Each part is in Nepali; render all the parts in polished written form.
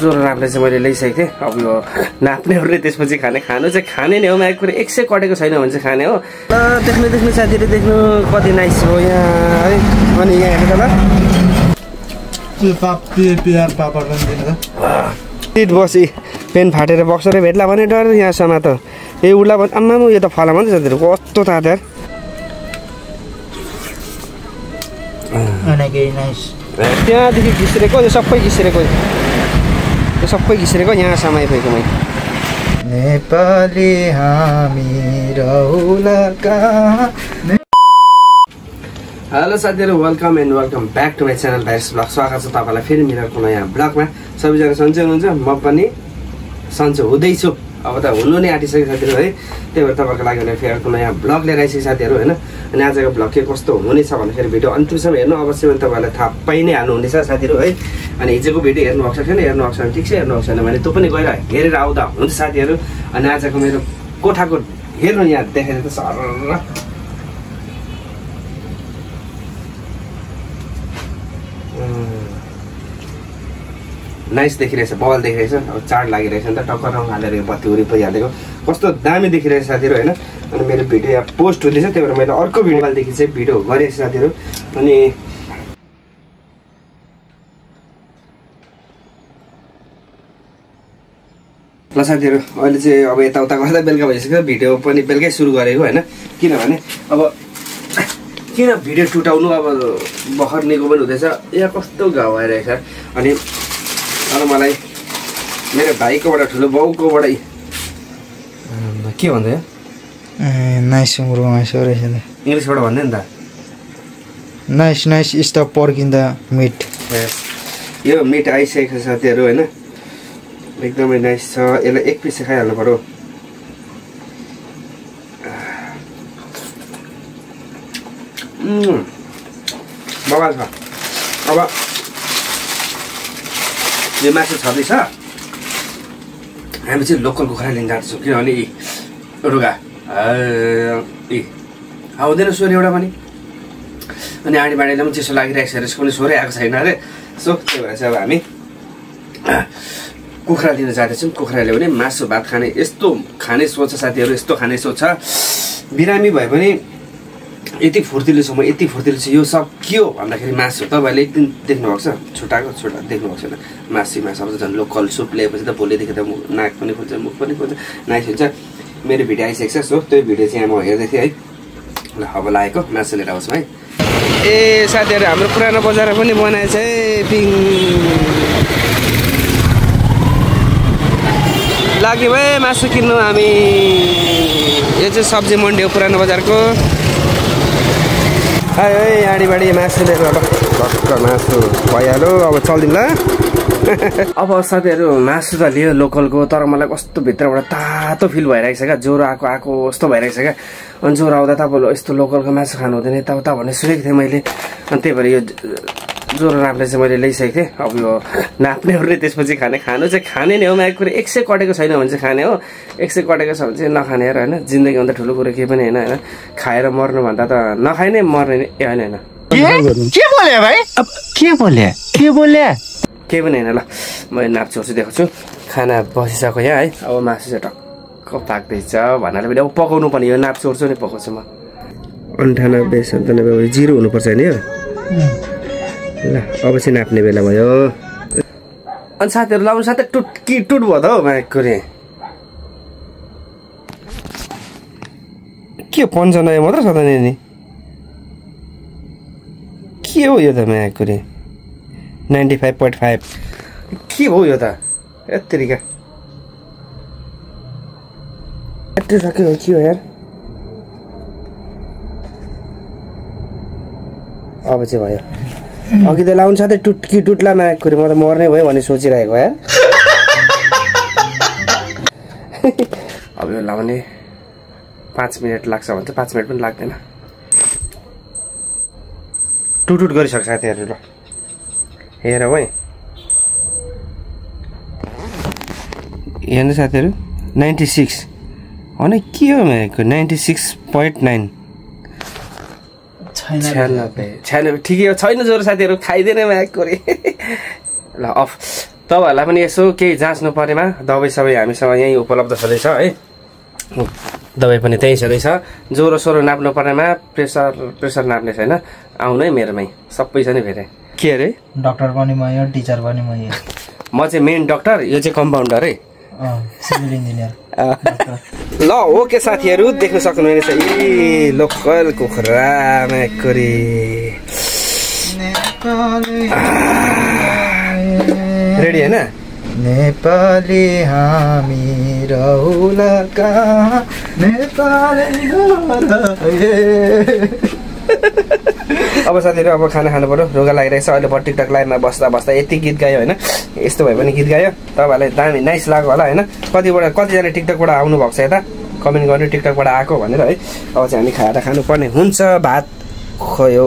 ज्वरो नाप्ने चाहिँ मैले ल्याइसकेको थिएँ। अब यो नाप्नेहरूले त्यसपछि खाने चाहिँ नै हो। माइक कुरा 1 सय कटेको छैन भने चाहिँ खाने हो। देख्नु साथीहरू देख्नु कति नाइस हो यहाँ है। अनि यहाँ हेर्नु त बसी पेन फाटेर बक्सरै भेट्ला भने डर यहाँसम्म त ए उड्ला भने आम्मा यो त फला मात्रै साथीहरू कस्तो तातेर त्यहाँदेखि घिस्रेको यो सबै घिस्रेको यहाँसम्म आइपुगेको मैले नेपाली हामी रहुला कहाँ। हेलो साथीहरू welcome back to my channel virus blog. स्वागत छ तपाईँलाई फेरि मेरो नयाँ ब्लगमा। सबैजना सन्चै हुनुहुन्छ, म पनि सन्चो हुँदैछु। अब त हुनु नै आँटिसक्यो साथीहरू है। त्यही भएर तपाईँको लागि भने फेरि नयाँ ब्लग लिएर आइसक्यो साथीहरू होइन। अनि आजको ब्लग के कस्तो हुनेछ भन्दाखेरि भिडियो अन्तिमसम्म हेर्नु अवश्य पनि तपाईँलाई थाहा पाइ नै हाल्नुहुनेछ साथीहरू है। अनि हिजोको भिडियो हेर्नुभएको छ छैन, हेर्नुभएको छैन ठिक छ, हेर्नुभएको छैन भने त्यो पनि गएर हेरेर आउँदा हुन्छ साथीहरू। अनि आजको मेरो कोठाको हेर्नु यहाँ देखेर त सर नाइस देखिरहेछ, बल देखिरहेछ। अब चाड लागिरहेछ नि त, टक्कर रङ हालेर बत्ती उरी परिहालेको कस्तो दामी देखिरहेछ साथीहरू होइन। अनि मेरो भिडियो यहाँ पोस्ट हुँदैछ, त्यही भएर मैले अर्को भिडियोदेखि चाहिँ भिडियो गरेको साथीहरू। अनि ल साथीहरू अहिले चाहिँ अब यताउता गर्दा बेलुका भइसक्यो। भिडियो पनि बेलुकै सुरु गरेको होइन, किनभने अब किन भिडियो टुटाउनु। अब भर्खर निको पनि हुँदैछ, यहाँ कस्तो घाउ आइरहेछ। अनि अब मलाई मेरो भाइकोबाट ठुलो बाउकोबाट के भन्दै नाइस रहेछ इङ्ग्लिसबाट भन्दै नि त nice stop perk in the meet. यो मिट आइसकेको छ साथीहरू होइन, एकदमै नाइस छ। यसलाई एक पिस खाइहाल्नु पर्यो। बवाल छ। अब यो मासु छँदैछ, हामी चाहिँ लोकल कुखुरा लिन जाँदैछौँ। किनभने रुगा आउँदैन स्वर एउटा पनि। अनि आँडी बाँडीलाई पनि चिसो लागिरहेको छ, यसको पनि स्वरै आएको छैन अरे। सो त्यही भएर चाहिँ अब हामी कुखुरा लिन जाँदैछौँ। कुखुराले पनि मासु भात खाने यस्तो खाने सोच छ साथीहरू, यस्तो खाने सोच छ। बिरामी भए पनि यति फुर्तिलो छु म, यति फुर्तिलो छु। यो सब के हो भन्दाखेरि मासु। तपाईँहरूले एक दिन देख्नुभएको छ छुट्टा देख्नुभएको छैन। मासु अब झन् लोकल सुप ल्याएपछि त भोलिदेखि त नाक पनि खोल्छ, मुख पनि खोल्छ, नाइस हुन्छ। मेरो भिडियो आइसकेको छ। सो त्यो भिडियो चाहिँ म हेर्दै थिएँ है। ल अब लागेको मासु लिएर आउँछु है। ए साथीहरू हाम्रो पुरानो बजार पनि बनाएछ है। पिङ लाग्यो भाइ मासु किन्नु हामी। यो चाहिँ सब्जी मन्डी हो पुरानो बजारको। आयो है आँडीबाँडी मासु लिएर भक्क मासु भइहाल्यो। अब चल्दिउँ ल। अब साथीहरू मासु त लियो लोकलको, तर मलाई कस्तो भित्रबाट तातो फिल भइरहेको छ क्या। ज्वरो आएको जस्तो भइरहेको छ क्या। अनि ज्वरो आउँदा त अब यस्तो लोकलको मासु खानु हुँदैन यताउता भन्ने सुनेको थिएँ मैले। अनि त्यही भएर यो ज्वरो नाप्ने चाहिँ मैले ल्याइसकेको थिएँ। अब यो नाप्नेहरूले त्यसपछि खानु चाहिँ नै हो। माइक कुरा 1 सय कटेको छैन भने चाहिँ खाने हो। 1 सय कटेको छ भने चाहिँ नखाने यार होइन। जिन्दगीभन्दा ठुलो कुरो केही पनि होइन होइन। खाएर मर्नुभन्दा त नखाइ नै मर्ने ए होइन होइन। के बोले भाइ? अब के बोले केही पनि होइन। ल मैले नाप्चोर्छु देखाउँछु। खाना बसिसक्यो यहाँ है। अब मासु चाहिँ टक्क पाक्दैछ भन्नाले पनि अब पकाउनु पनि यो नाप्चोर्छु नै पकाउँछु म। 98 97 0 हुनुपर्छ नि यो। ल अब चाहिँ नाप्ने बेला भयो। अनि साथीहरू लाउनु साथै टुट भयो त हौ माइक कुरे। के पञ्चनय मात्र छ त नि, के हो यो त माइक कुरे। 95.5 के हो यो त यत्तिका यति सक्यो हो के हो यार। अब चाहिँ भयो। अघि त लाउनु साथै टुट्ला माग कुरे। म त मर्ने भयो भन्ने सोचिरहेको यार। अब यो लाउने 5 मिनट लाग्छ भन्छ, 5 मिनट पनि लाग्दैन। टुट गरिसक्छ साथीहरू। ल हेर है हेर्नु साथीहरू 96 होइन के हो मेरो 96.9 96 ठिकै हो। छैन ज्वरो साथीहरू खाइदिने माग कोरे। ल अफ तपाईँहरूलाई पनि यसो केही जाँच्नु परेमा दबाई सबै हामीसँग यहीँ उपलब्ध छँदैछ है। दबाई पनि त्यहीँ छँदैछ। ज्वरो सोरो नाप्नु पर्नेमा प्रेसर नाप्ने छैन, आउनु है मेरोमै, सबै छ नि फेरि। के अरे डक्टर पनि म यो, टिचर पनि म यो। म चाहिँ मेन डक्टर, यो चाहिँ कम्पाउन्डर है, सिभिल इन्जिनियर। ल ओके साथीहरू, देख्न सक्नुहुनेछ ए लोकल कुखुरा म्याकुरी रेडी होइन। नेपाली हामी रहुला कहाँ नेपाली। अब साथीहरू अब खाना खानु पर्यो, रोगा लागिरहेछ। अहिले भर टिकटक लाइभमा बस्दा बस्दा यति गीत गायो होइन, यस्तो भए पनि गीत गायो। तपाईँहरूलाई दामी नाइस लाग्यो होला होइन। कतिजना टिकटकबाट आउनु भएको छ यता कमेन्ट गर्नु, टिकटकबाट आएको भनेर है। अब चाहिँ हामी खाएर खानुपर्ने हुन्छ। भात खयो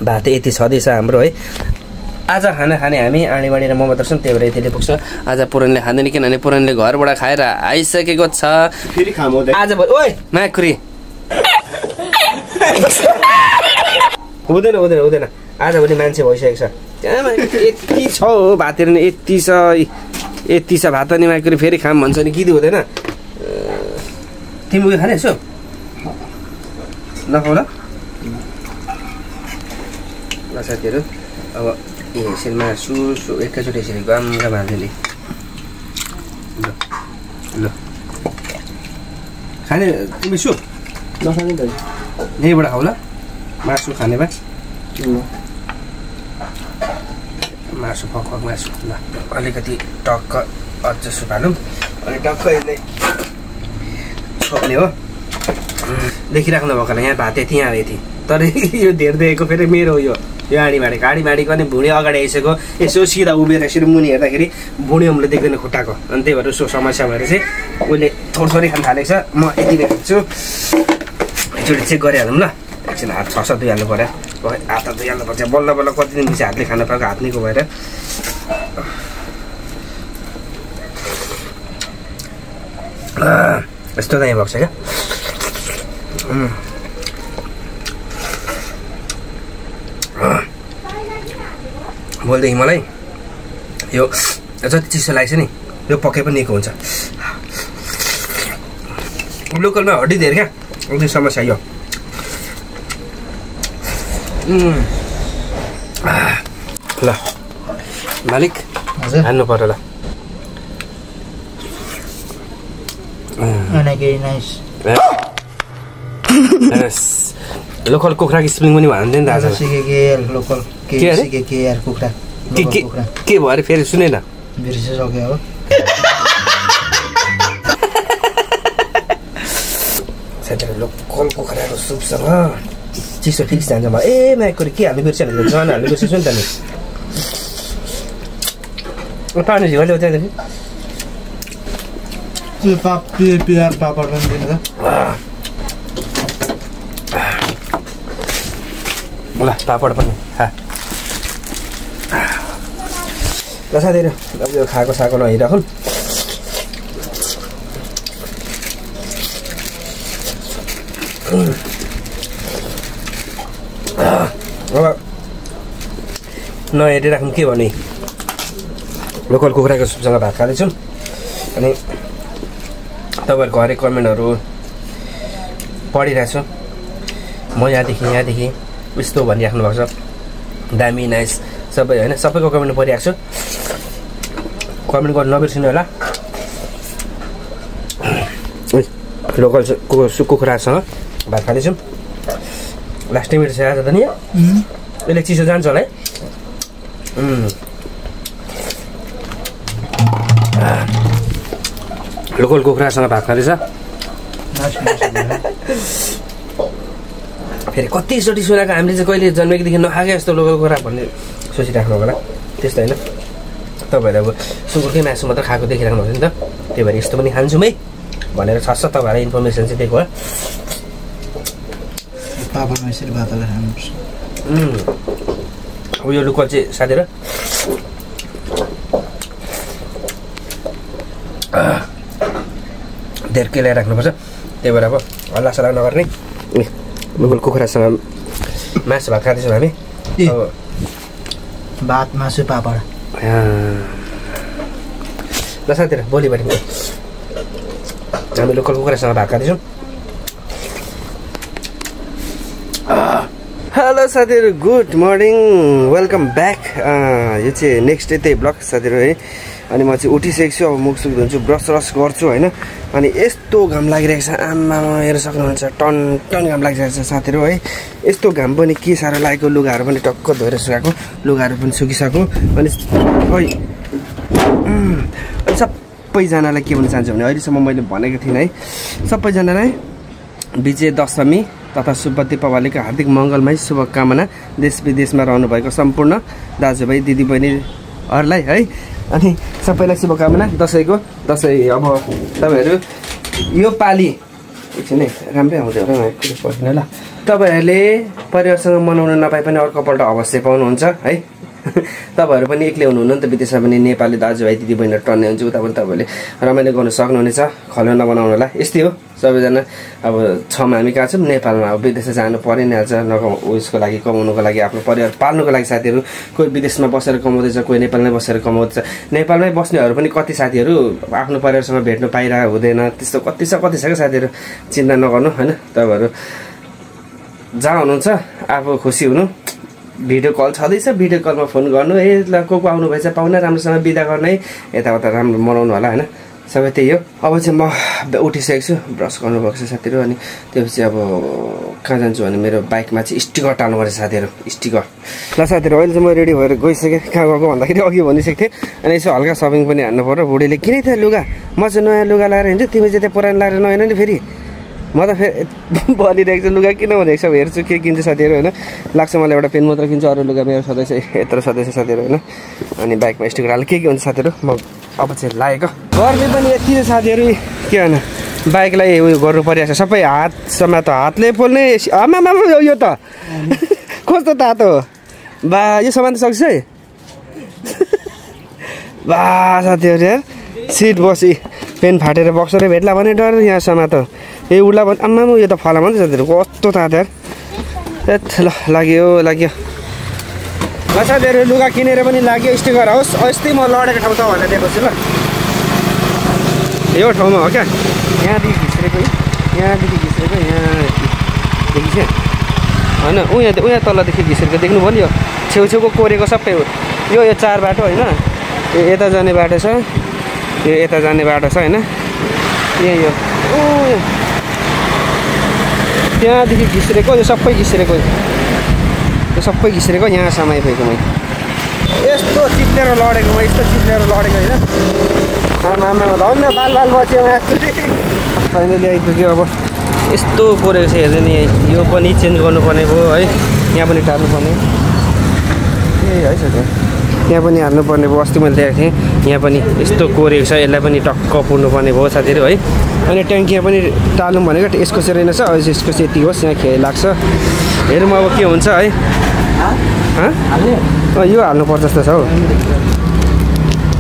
भात यति छँदैछ हाम्रो है। आज खाना खाने हामी आँडीबाँडी र मोमो दर्शन, त्यही भएर यतिले पुग्छ। आज पुरनले खाँदैन, किनभने पुरनले घरबाट खाएर आइसकेको छ। फेरि खाम आज ओइ म्याकुरी हुँदैन आजभोलि मान्छे भइसकेको छ। यति छ हो भातहरू नि, यति छ भात नि। म्याकुरी फेरि खाम भन्छ नि, कि हुँदैन। तिमी उयो खाने यसो नखाउ ल साथीहरू। अब यसरी मासु एकैचोटि यसरी गम हाल्दै ल खाने। तिमी सुप नखाने त यहीँबाट खाऊ ल, मासु खाने भए मासु फक मासु। ल अलिकति टक्क अझ सुप हालौँ, अनि टक्क यसले छोप्ने हो। देखिराख्नु भएको यहाँ भात यति यहाँ यति, तर यो धेर देखेको फेरि मेरो यो आँडीबाँडीको अनि भुँडी अगाडि आइसक्यो। यसो सिधा उभिएर यसरी मुनि हेर्दाखेरि भुँडी हमले देख्दैन खुट्टाको, अनि त्यही भएर उसको समस्या भएर चाहिँ उसले थोरै खान थालेको छ। म यति देख्छु, एकचोटि चेक गरिहालौँ ल। एकछिन हात छ धुइहाल्नु पऱ्यो, हात धुइहाल्नु पर्छ। बल्ल कति दिन पछि हातले खान पाएको, हात निको भएर। यस्तो दामी भएको छ क्या। बोल्दैदेखि मलाई यो जति चिसो लाग्छ नि, यो पक्कै पनि निको हुन्छ। लोकलमा हड्डी धेर क्या, उनी समस्या यो। ल मालिक हान्नु पर्यो ल। लोकल कुखुराको स्पेलिङ पनि भन्दैन नि त आज। लोकल के यार कुखुरा के भयो अरे फेरि सुने न, बिर्सिसक्यो हो। साथीहरू लोकल कुखुराको सुपसँग चिसो फिक्स जान्छ मलाई। ए म्याकुरी के हाल्नु बिर्स्यो भने जन हाल्नु बिर्सिन्छु नि त नि। पानी झिकले त्यहाँदेखि प्याज पापड पनि दिनु त। ल पापड पनि खा। ल साथीहरू अब यो खाएको साको नहेरिराखौँ। अब नहेरिराखौँ के भने लोकल कुखुराको सुपसँग भात खाँदैछौँ। अनि तपाईँहरूको हरेक कमेन्टहरू पढिरहेको छु म। यहाँदेखि यस्तो भनिराख्नु भएको छ, दामी नाइस सबै होइन। सबैको कमेन्ट पढिरहेको छु, कमेन्ट गर्नु नबिर्सिनु होला। लोकल कुखुरासँग भात खाँदैछौँ। लास्ट मिनट छ आज त नि, यसले चिसो जान्छ होला है। लोकल कुखुरासँग भात खाँदैछ। फेरि कतिचोटि सुनाएको हामीले चाहिँ कहिले जन्मेकोदेखि नखाएकै जस्तो लोकल कुखुरा भन्ने सोचिराख्नु होला, त्यस्तो होइन। तपाईँहरू अब सुँगुरकै मासु मात्र खाएको देखिराख्नु हुन्छ नि त, त्यही भएर यस्तो पनि खान्छौँ है भनेर छ तपाईँहरूलाई इन्फर्मेसन चाहिँ दिएको हो। पापडमा यसरी भात हालेर खानुपर्छ। अब यो लोकल चाहिँ साथीहरू धेर केलाइ राख्नुपर्छ, त्यही भएर अब हल्लासल्ला नगर्ने। लोकल कुखुरासँग मासु भात खाँदैछौँ हामी। भात मासु पापड। ल साथीहरू भोलिपट्टि हामी लोकल कुखुरासँग भात खाँदैछौँ। हेलो साथीहरू गुड मर्निङ वेलकम ब्याक। यो चाहिँ नेक्स्ट डे त्यही ब्लग साथीहरू है। अनि म चाहिँ उठिसकेको छु अब मुख सुख धुन्छु ब्रस गर्छु होइन। अनि यस्तो घाम लागिरहेको छ आमामा हेर्न सक्नुहुन्छ टन टन घाम लागिरहेको छ साथीहरू है। यस्तो घाम पनि के साह्रो लागेको लुगाहरू पनि टक्क धोएर सुकाएको लुगाहरू पनि सुकिसक्यो। अनि सबैजनालाई के भन्न चाहन्छु भने अहिलेसम्म मैले भनेको थिइनँ है सबैजनालाई विजय दशमी तथा शुभ दीपावलीको हार्दिक मङ्गलमय शुभकामना देश विदेशमा रहनुभएको सम्पूर्ण दाजुभाइ दिदीबहिनीहरूलाई है। अनि सबैलाई शुभकामना दसैँको। दसैँ अब तपाईँहरू यो पालि एकछिन है राम्रै आउँदैन पर्दैन ल। तपाईँहरूले परिवारसँग मनाउन नपाए पनि अर्कोपल्ट अवश्य पाउनुहुन्छ है। तपाईँहरू पनि एक्लै हुनुहुन्न नि त विदेशमा पनि नेपाली दाजुभाइ दिदीबहिनीहरू टन्ने हुन्छ उता पनि तपाईँहरूले रमाइलो गर्नु सक्नुहुनेछ खलौना बनाउनुलाई। यस्तै हो सबैजना अब छमा हामी कहाँ छौँ नेपालमा अब विदेश जानु परि नै हाल्छ उसको लागि कमाउनुको लागि आफ्नो परिवार पाल्नुको लागि साथीहरू। कोही विदेशमा बसेर कमाउँदैछ कोही नेपालमै बसेर कमाउँदैछ। नेपालमै बस्नेहरू पनि कति साथीहरू आफ्नो परिवारसँग भेट्नु पाइरहेको हुँदैन त्यस्तो कति छ क्या साथीहरू। चिन्ता नगर्नु होइन तपाईँहरू जहाँ हुनुहुन्छ आफू खुसी हुनु। भिडियो कल छँदैछ भिडियो कलमा फोन गर्नु ए ल को आउनुभएछ पाहुना राम्रोसँग बिदा गर्ने यताउता राम्रो मनाउनु होला होइन। सबै त्यही हो। अब चाहिँ म उठिसकेको छु ब्रस गर्नुभएको छ साथीहरू। अनि त्यसपछि अब कहाँ जान्छु भने मेरो बाइकमा चाहिँ स्टिकर टाल्नुपर्छ साथीहरू स्टिकर। ल साथीहरू अहिले चाहिँ म रेडी भएर गइसकेँ। कहाँ गएको भन्दाखेरि अघि भनिसकेको थिएँ। अनि यसो हल्का सपिङ पनि हान्नु पर्यो। बुढीले किनै थियो लुगा म चाहिँ नयाँ लुगा लगाएर हिँड्छु तिमी चाहिँ त्यहाँ पुरानो लगाएर नहेर्नु नि फेरि म त फेरि भनिरहेको छु लुगा किन भनेको छ हेर्छु के किन्छु साथीहरू होइन। लाग्छ मलाई एउटा पेन मात्र किन्छु अरू लुगा मेरो सधैँ यत्रो सधैँ साथीहरू होइन। अनि बाइकमा स्टिकर हाल्नु के हुन्छ साथीहरू म अब चाहिँ लागेको गर्मी पनि यति छ साथीहरू के होइन बाइकलाई उयो गर्नु परिरहेको छ सबै हात समात हातले पोल्ने आमामा यो त कस्तो तातो बा यो सामान त सक्छ है बा साथीहरू यार सिट बसी पेन फाटेर बक्सरै भेट्ला भने डर यहाँ समात ए उड्ला भने आम्मामा यो त फलामा नि साथीहरू कस्तो तातो यार ल लाग्यो ल साथीहरू लुगा किनेर पनि लाग्यो स्टिकर होस् अस्ति म लडेको ठाउँ तपाईँहरूलाई दिएको छु ल यो ठाउँमा हो क्या यहाँदेखि घिस्रेको यहाँदेखि घिस्रेको यहाँदेखि चाहिँ होइन उहाँ तलदेखि घिस्रेको देख्नु भयो नि यो छेउछेउको कोरेको सबै यो चार बाटो होइन यो यता जाने बाटो छ यो यता जाने बाटो छ होइन यो त्यहाँदेखि घिस्रेको यो सबै घिस्रेको यो सबै घिस्रेको यहाँसम्म आइपुगेको मैले यस्तो चिप्लेर लडेको म यस्तो चिप्लेर लडेको होइन आमामा धन्न बाल बच्यो फाइनली आइपुग्यो। अब यस्तो कोरेको छ हेर्नु नि यो पनि चेन्ज गर्नुपर्ने भयो है यहाँ पनि टार्नुपर्ने ए है सर यहाँ पनि हाल्नुपर्ने भयो। अस्ति मैले देखाएको थिएँ यहाँ पनि यस्तो कोरेको छ यसलाई पनि टक्क पुर्नुपर्ने भयो साथीहरू है। अनि ट्याङ्की यहाँ पनि टाल्नु भनेको यसको चाहिँ रहेनछ अझै यसको चाहिँ यति होस् यहाँ खेल लाग्छ हेरौँ अब के हुन्छ है। यो हाल्नुपर्छ जस्तो छ हौ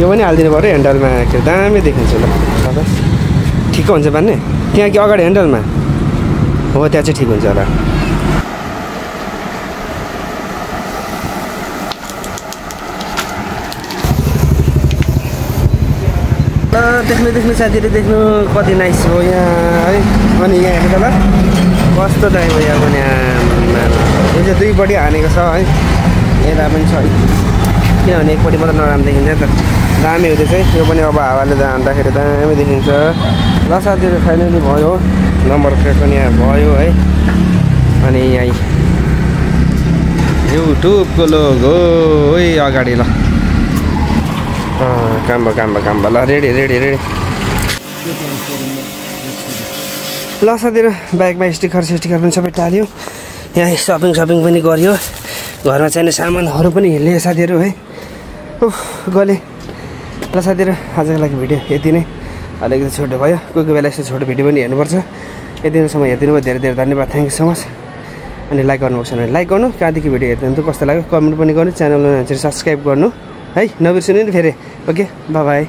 यो पनि हालिदिनु पऱ्यो ह्यान्डलमा के दामी देखिन्छ ल ठिक हुन्छ भन्ने त्यहाँ कि अगाडि ह्यान्डलमा हो त्यहाँ चाहिँ ठिक हुन्छ होला। देख्नु साथीहरू देख्नु कति नाइस हो यहाँ है। अनि यहाँ हेर्नु त ल कस्तो दामी हो यहाँ पनि यो चाहिँ दुईपट्टि हानेको छ है यता पनि छ किनभने एकपट्टि मात्र नराम्रो देखिन्छ नि त दामी हुँदैछ है यो पनि अब हावाले हान्दाखेरि दामी देखिन्छ। ल साथीहरू फाइनली भयो नम्बर प्लेट पनि यहाँ भयो है। अनि यहाँ युट्युबको लोगो है अगाडि ल काम भयो ल रेडी ल साथीहरू बाइकमा स्टिकर पनि सबै टाल्यो यहाँ सपिङ पनि गरियो घरमा चाहिने सामानहरू पनि ल्यायो साथीहरू है गले। ल साथीहरू आजको लागि भिडियो यति नै अलिकति छोटो भयो कोही बेला यस्तो छोटो भिडियो पनि हेर्नुपर्छ। यति बेलासम्म हेरिदिनु भयो धेरै धेरै धन्यवाद थ्याङ्क यू सो मच। अनि लाइक गर्नुभएको छ भने लाइक गर्नु कहाँदेखि भिडियो हेर्नु त कस्तो लाग्यो कमेन्ट पनि गर्नु च्यानललाई सब्सक्राइब गर्नु है नबिर्सिनु नि फेरि ओके बाई।